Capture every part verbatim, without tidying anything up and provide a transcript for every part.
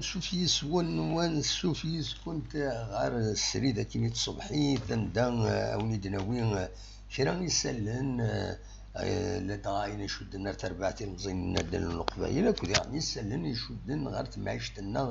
Suf yis-wen, wan suf yis-kunt ɣer srid akkin i tṣebḥit, anda, eh, a wen-id-nawi, eh, kra isallen, eh, eh, ladɣa ayen icudden ar terbaɛt ilemẓiyen n ddel n Leqbayel, akked diɣen isallen icudden ɣer temɛict-nneɣ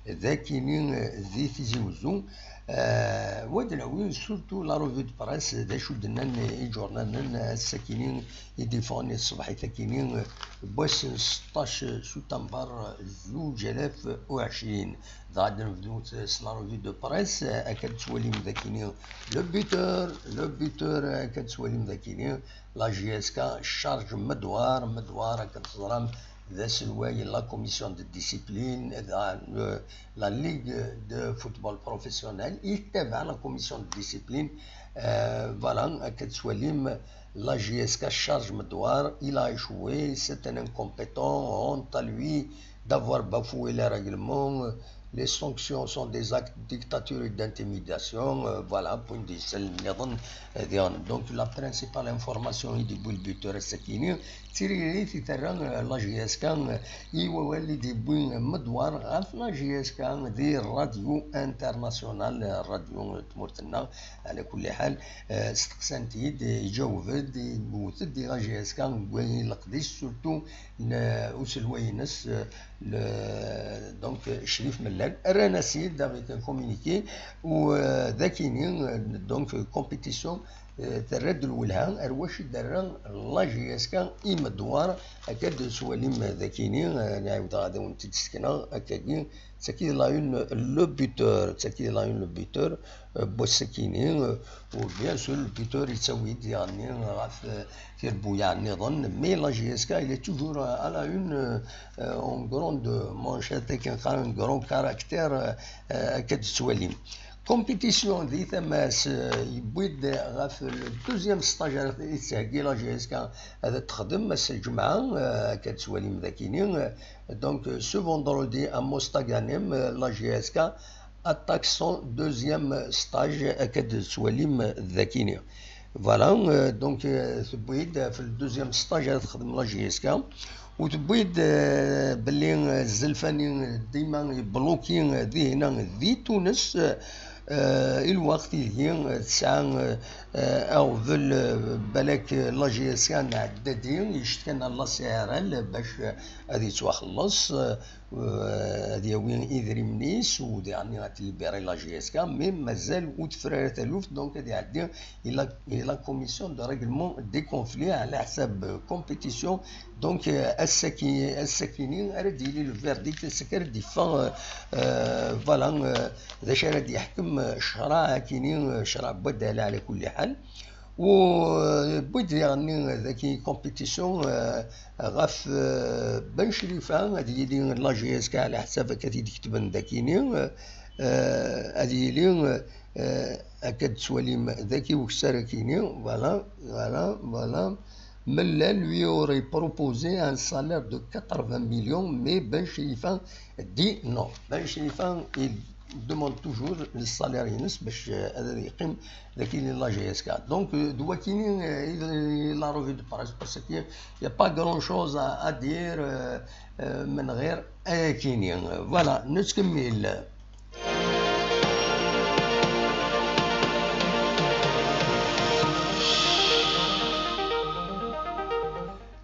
d akkin, eh, di Tizi Wezzu. Eh, wa d-nawi surtout la revue de presse, d acu d-nnan iǧurnanen ass-akkin i d-iffɣen i tṣebḥit-akkin, eh, n wass n seṭṭac sutamber zuǧ alaf u ɛecrin. Dɣa ad nebdu s la revue de presse, akka d-tettwalim d akkin le buteur, le buteur, akka d-tettwalim d akkin la J S K charge Medwar, Medwar, akka d-teẓram, d aselway n la commission de discipline, dɣa, euh, la ligue de football professionnel, yettabaɛ la commission de discipline. Euh, voilà, akka d-tettwalim, la J S K charge Medwar, il a échoué, c'est un incompétent, honte à lui d'avoir bafoué les règlements, les sanctions sont des actes de dictature et d'intimidation, euh, voilà, point d isal nniḍen, euh, diɣen. Donc, la principale information i d-yewwi le buteur ass-akkin-nni, d tiririt i terra, euh, la J S K, euh, i wawal i d-yewwi Medwar ɣef la J S K di Radio Internationale, euh, radio n tmurt-nneɣ, ɛla kulli ḥal, euh, steqsan-t-id, iǧaweb-d, iwwet-d i la J S K deg wayen leqdic, surtout n uselway-ines, euh, le, donc, Crif Mellal, rran-as-id avec un communiqué u, euh, d akkin-nni, euh, donc, compétition, euh, terra-d lwelha ar wacu i d-terra la J S K i Medwar, akka d-tettwalim d akkin-nni, euh, nɛiwed ad awen-t-id-sekneɣ, akkagi, d tagi la une le buteur, d tagi la une le buteur, euh, n wass-akkin-nni, euh, u bien sûr le buteur yettawi-d diɣen ɣef, euh, tirbuyaɛ nniḍen, mais la J S K il est toujours, euh, à la une, euh, euh, en grande manchette, akken qqaren, grand caractère, euh, euh, akka d-tettwalim. Compétition di tama-s, euh, yewwi-d ɣef le deuxième stage ara yettheggi la J S K ad t-texdem ass n lǧemɛa, euh, akka d-tettwalim d akkin-nni, euh, donc, euh, ce vendredi à Mostaganem, euh, la J S K attaque son deuxième stage, akka d-tettwalim d akkin-nni. Voilà, euh, donc, euh, tewwi-d ɣef le deuxième stage ara texdem la J S K, u tewwi-d, euh, belli, euh, Zelfani dima yebluki, euh, dihina di Tunes, euh, i lweqt ideg, euh, tesɛa, euh, euh, aɣbel, euh, balak, euh, la J S K n Ɛeddadi, yectkan ɣer la C R L bac, euh, ad yettwaxelleṣ, euh, euh, ad yawi idrimen-is u diɣen ad t-libéri la J S K, mais mazal ur tefri ara taluft, donc ad iɛeddi i la, i la commission de règlement des conflits ɛla ḥsab, euh, compétition. Donc, euh, ass-agi, ass-akini ara d-yili le verdict, ass-agi ara d-yeffeɣ, euh, euh, voilà, euh, d acu ara d-yeḥkem, euh, ccṛeɛ akini, euh, ccṛeɛ n waddal ɛla kulli ḥal. U, euh, wwid diɣenni dagi compétition, euh, ɣef, euh, Ben Crifa, ad yili la J S K ɛla ḥsab akka t-id-ketben dakini, euh, euh, ad yili, euh, akka d-tettwalim dagi ukessar akini, voilà, voilà, voilà. Mellal lui aurait proposé un salaire de quatre-vingts millions, mais Ben Crifa dit non. Ben Crifa, il demande toujours le salaire-ines bac, euh, ad yeqqim dagi la J S K. Donc, euh, d wakini, euh, i d la revue de presse, parce qu'il n'y a pas grand-chose à, à dire, euh, euh, من غير ayakini. Voilà, nettkemmil.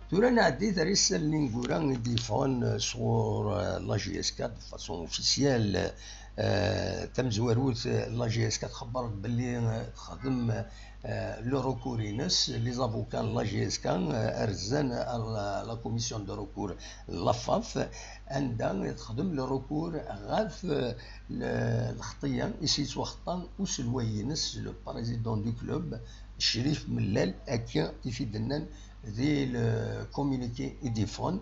Tura nɛeddi ar isallen ineggura i d-yeffɣen, euh, sɣur, euh, la J S K de façon officielle. Euh, tamezwarut, euh, la J S K txebber belli, euh, texdem, euh, le recours-ines, les avocats n la J S K, euh, rzan ar la, la commission de recours, la FAF, anda texdem le recours ɣef, euh, le, lxeṭṭa i s-yettwaxeṭṭan uselway-ines, le président du club, Crif Mellal, akka i t-id-nnan di le communiqué i d-yeffɣen.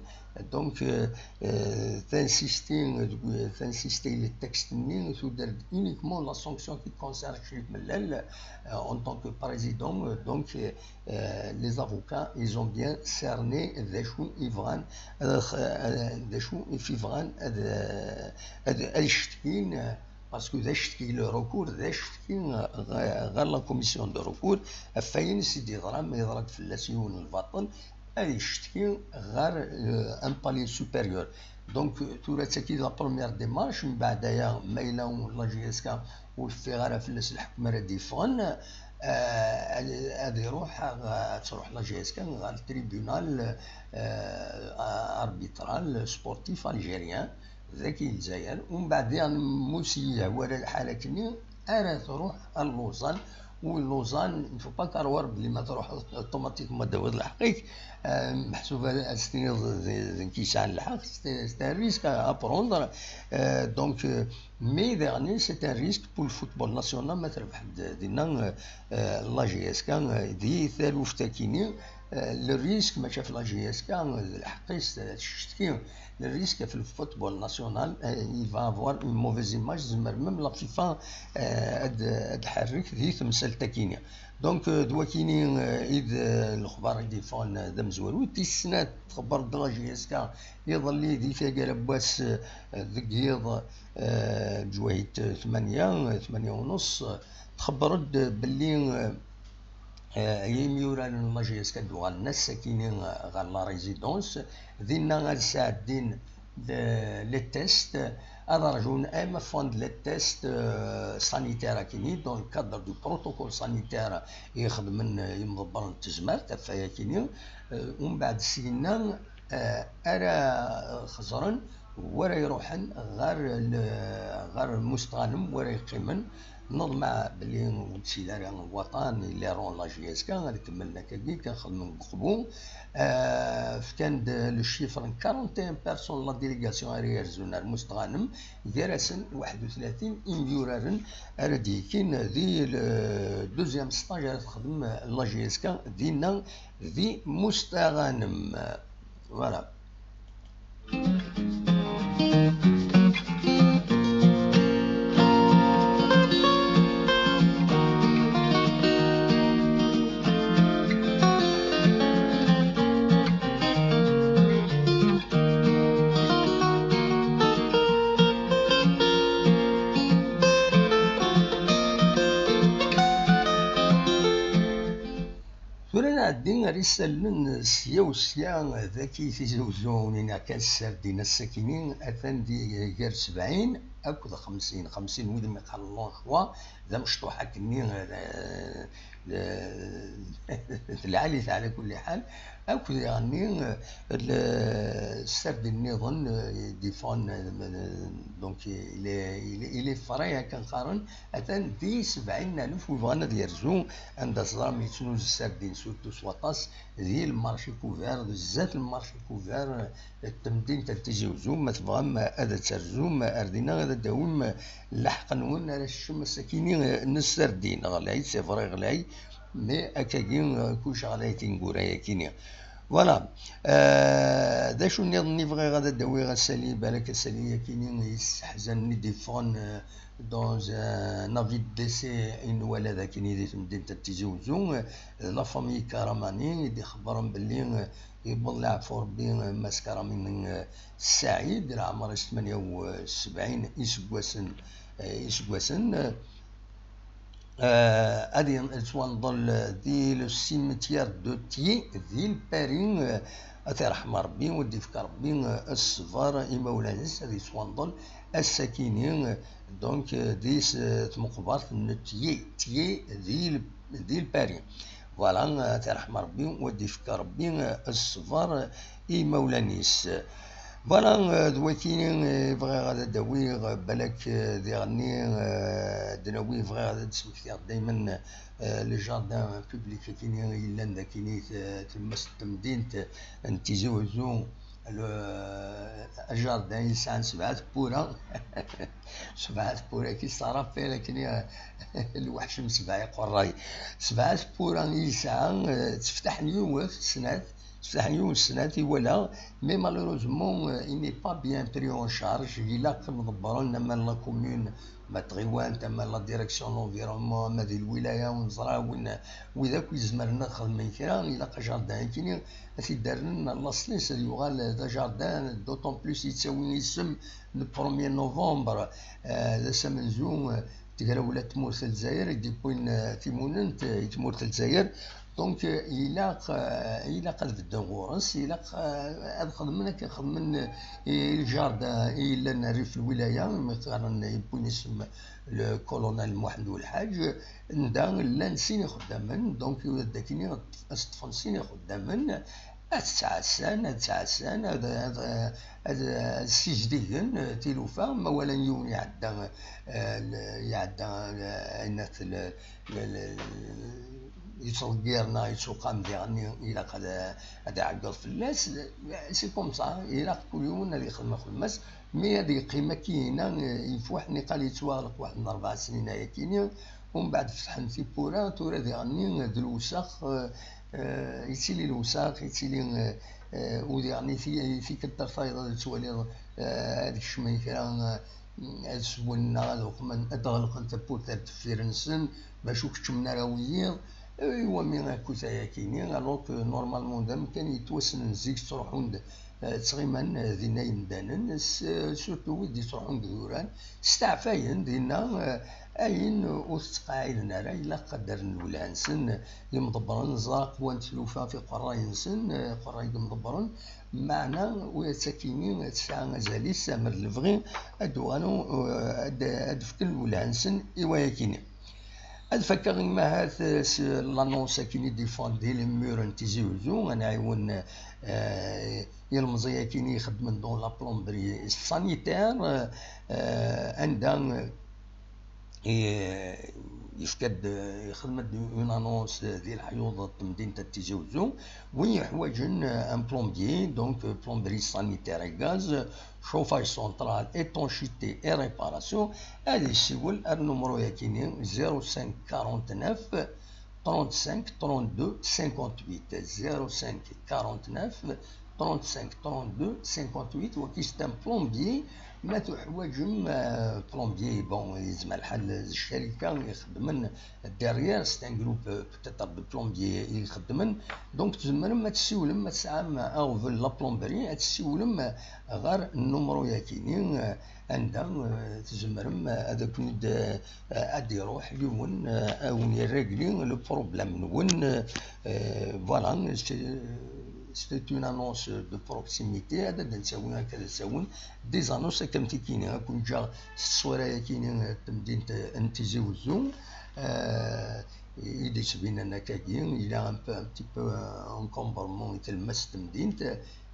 Donc, euh, euh, tinsisti, euh, tinsisti le texte-nni, tudert uniquement la sanction qui concerne Crif Mellal, euh, en tant que président. Euh, donc, euh, euh, les avocats, ils ont bien cerné d acu i bɣan, euh, euh, d acu i bɣan ad, ad, ad ccetkin, euh, parce que d acetki, le recours d acetki, euh, ɣer la commission de recours, ɣef wayen i s-id-yeḍran, ma yeḍra-d fell-as yiwen n lbaṭel, ad icetki ɣer, euh, un palier supérieur. Donc, tura d tagi la première démarche, mbeɛd aya, ma yella la J S K ur teffiɣ ara fell-as lḥekm ara d-yeffɣen, euh, ad, ad iruḥ, ad, ad truḥ la J S K ɣer le tribunal, euh, arbitral sportif algérien, dagi Lezzayer, umbeɛd diɣen, ma ur s-yehwa ara lḥal akkenni, ara truḥ ar Lausanne, u Lausanne, il faut pas croire belli ma truḥeḍ automatiquement ad d-tawiḍ lḥeqq-ik, euh, meḥsub ad, ad s-tiniḍ d, d nekk yesɛan lḥeqq, c'est, c'est un risque à, à prendre. Euh, donc, euh, mais daɣen, c'est un risque pour le football national, ma terbeḥ-d dinna, euh, euh, la J S K, euh, di taluft akkenni, euh, le risque, mačči ɣef la J S K, euh, d lḥeqq-is, euh, ad tcetki. Le risque ɣef le football national, euh, il va avoir une mauvaise image, tezmer même la FIFA, euh, ad, ad tḥerrek di temsalt akkenni. Donc, euh, d wakkini, euh, i d, euh, lexbar i d-yeffɣen, euh, d amezwaru. Tis snat, txebber-d la J S K iḍelli di taggara n wass, euh, deg yiḍ, euh, leǧwayed, euh, tmanya, euh, tmanya u nus, euh, txebber-d belli, euh, euh, imyuraren n la J S K ad uɣalen ass-akini, euh, ɣer la résidence, dinna ad sɛeddin le, les tests, ad rjun am afwan d les tests, euh, sanitaires akini, dans le cadre du protocole sanitaire i xedmen, euh, imḍebbren n tezmert, ɣef wayakini, euh, umbeɛd syenna, euh, ara xeẓren, wara iruḥen ɣer le, ɣer Mustɣanem, wara yeqqimen. Neḍmeɛ belli ur d-tili ara waṭan i les rangs n la J S K, ad kemmlen akkagi, kan xedmen deg uqbu. Euh, fkan-d le chiffre n quarante et un personnes la délégation ara yerzun ar Mustɣanem, gar-asen waḥed u tlatin imyuraren ara d-yekkin di le deuxième stage ara texdem la J S K dinna di Mustɣanem. Voilà. Tura nɛeddi ar isallen sya u sya, dagi Tizi Uzzu, ur nini kan ssardin ass-akini, atan di gar sebɛin akked xemsin, xemsin wid mi qqaren l'anchois, d amecṭuḥ akkenni, eh, eh, d lɛali-t ɛla kulli ḥal, akked diɣenni, eh, le, ssardin nniḍen, eh, i d-yeffɣen, eh, donc, il est, il est, il est frais, akken qqaren, atan di sebɛin n alef wi bɣan ad yerzu, anda teẓram yettnuz ssardin, surtout s waṭas, di le marché couvert, zdat le marché couvert, eh, n temdint n Tizi Uzzu, ma tebɣam ad terzum ar dinna, ad d-tawim leḥq-nwen, ara teččem ass-akini n ssardin. Ɣlay, c'est vrai, ɣlay, mais akkagi, eh, kullec ɣlay tineggura-yakini. Voilà. Euh, d acu nniḍen i bɣiɣ ad d-awiɣ ass-agi, balak ass-agi-yakini yesseḥzanen i d-yeffɣen, euh, dans un avis de décès i nwala dagi di temdint n Tizi Uzzu, euh, d la famille Karamani i d-ixebbren belli, euh, yewweḍ leɛfu Rebbi, euh, Mass Karamani, euh, Saɛid, leɛmer-is tmanya u sebɛin iseggasen, euh, iseggasen, euh, Euh, ad yettwanḍel di le cimetière de Thiers, di Lpari, euh, ad t-iṛḥem Ṛebbi, u ad d-ifk Ṛebbi, euh, ṣṣber i imawlan-is, ad yettwanḍel ass-akini, euh, donc, euh, di s-, tmeqbert n Thiers, Thiers di L-, di Lpari. Voilà, euh, ad t-iṛḥem Ṛebbi, u ad d-ifk Ṛebbi, euh, ṣṣber i imawlan-is. Voilà, euh, d wakini, euh, bɣiɣ ad d-awiɣ, euh, balak, euh, diɣenni, euh, ad d-nawi, bɣiɣ ad d-smektiɣ daymen, euh, le jardin public akini yellan dakini, t-, tlemmast n temdint n Tizi Uzzu, le, euh, jardin yesɛan sebɛa tewwura. Sebɛa tewwura, qui se rappelle akini, euh, lweḥc n sebɛa iqerray. Sebɛa tewwura i yesɛa, euh, tteftaḥen yiwet, snat, tteftaḥen yiwet, snat i walaɣ, mais malheureusement, euh, il n'est pas bien pris en charge. Ilaq ad ḍebbren ama la commune, ma tɣiwant, ama la direction de l'environnement, ama di lwilaya, ur neẓra win, wid akk izemren ad xedmen kra, ilaq ajardin akini ad t-id-rren laṣel-is, ad yuɣal d ajardin, d'autant plus yettawi isem le premier novembre, euh, d ass amenzu, euh, tegrawla n tmurt n Lezzayer i d-yewwin, euh, timunent, euh, i tmurt n Lezzayer. Donc, euh, ilaq, euh, ilaq ad bedden ɣur-s, ilaq, euh, ad xedmen akken xedmen, euh, i lǧarda i yellan rrif lwilaya, mi qqaren, yewwin isem le colonel Muḥend Ulḥaǧ, anda llan sin ixeddamen, donc ad d-akini ad s-ṭṭfen sin ixeddamen, ad ttɛassan, ad ttɛassan, ad, ad, ad, ad ssizdigen, euh, tilufa, ma walan yiwen iɛedda, euh, l-, iɛedda, euh, ayen at l-, l-, l-, yettḍeggir neɣ yettuqam diɣen, ilaq ad, ad iɛeggeḍ fell-as. C'est comme ça, ilaq kul yiwen ad yexdem axeddim-as, mi ad yeqqim akkina, eh, yefweḥ niqal yettwaɣleq waḥed n rebɛa snin ayakini, umbeɛd fetḥen tiwwura, tura diɣen d lewsex, eh, eh, yettili lewsex, yettili, eh, eh, u diɣen ti-, tikkelt ar tayeḍ ad twaliḍ, eh, ad kecmen kra, eh, ad swen neɣ ad uqmen, ad ɣelqen tawwurt ar deffir-nsen, bac ur keččmen ara wiyiḍ, eh, iwami akkit ayakini, alors que normalement d amkan yettwassnen zik ttruḥun-d, eh, ttɣiman, eh, dinna yemdanen, s-, surtout wid d-yettruḥun deg idurar, steɛfayen dinna, eh, ayen ur tettqaɛiden ara, ilaq ad rren lwelha-nsen, imḍebbren, ẓer aqwa n tlufa f iqerray-nsen, eh, iqerray n yimḍebbren, meɛna ula d takini tesɛa azal-is, amer d lebɣi, ad d-uɣalen, eh, ad, ad d-fken lwelha-nsen i wayakini. Ad fakkeɣ imahat, eh, s l'annonce akini d-yeffɣen di les murs n Tizi Uzzu, ad nɛiwen, eh, ilemẓi akini ixeddmen dans la plomberie sanitaire, eh, anda, eh, yefka-d, ixdem-d une annonce di leḥyuḍ n temdint n Tizi Uzzu, win yeḥwaǧen, eh, un plombier, donc, eh, plomberie sanitaire et gaz, chauffage central, étanchéité et réparation, ad yessiwel ar numru-yakini, zéro cinq quarante-neuf trente-cinq trente-deux cinquante-huit, zéro cinq quarante-neuf trente-cinq trente-deux cinquante-huit, waki c'est un plombier, ma tuḥwaǧem, euh, plombier, bon, yezmer lḥal d ccarika ixeddmen derrière, c'est un groupe, euh, peut-être de plombiers ixeddmen, donc tzemrem ad tessiwlem, ma tesɛam aɣbel la plomberie, ad tessiwlem ɣer numru-yakini, euh, anda, euh, tzemrem ad ken-id, euh, ad iruḥ yiwen, euh, ad wen-irrégli le problème-nwen, euh, voilà, c'est, c'est une annonce de proximité, ad d-nettawi akka d asawen des annonces akka am tikini, ad ken-ǧǧeɣ s ttṣwira-yakini n temdint n Tizi Uzzu, euh, i d-yettbinen akkagi, il y a un peu, un petit peu, euh, encombrement i tlemmast n temdint,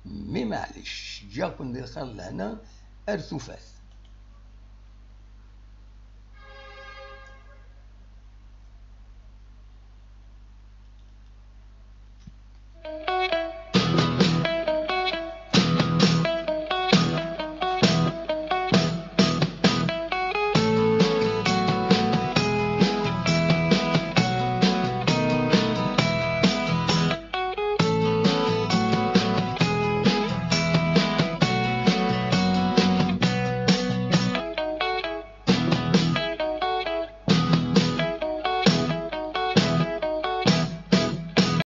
mais maɛlic, ǧǧiɣ-ken di lxir d lehna, ar tufat.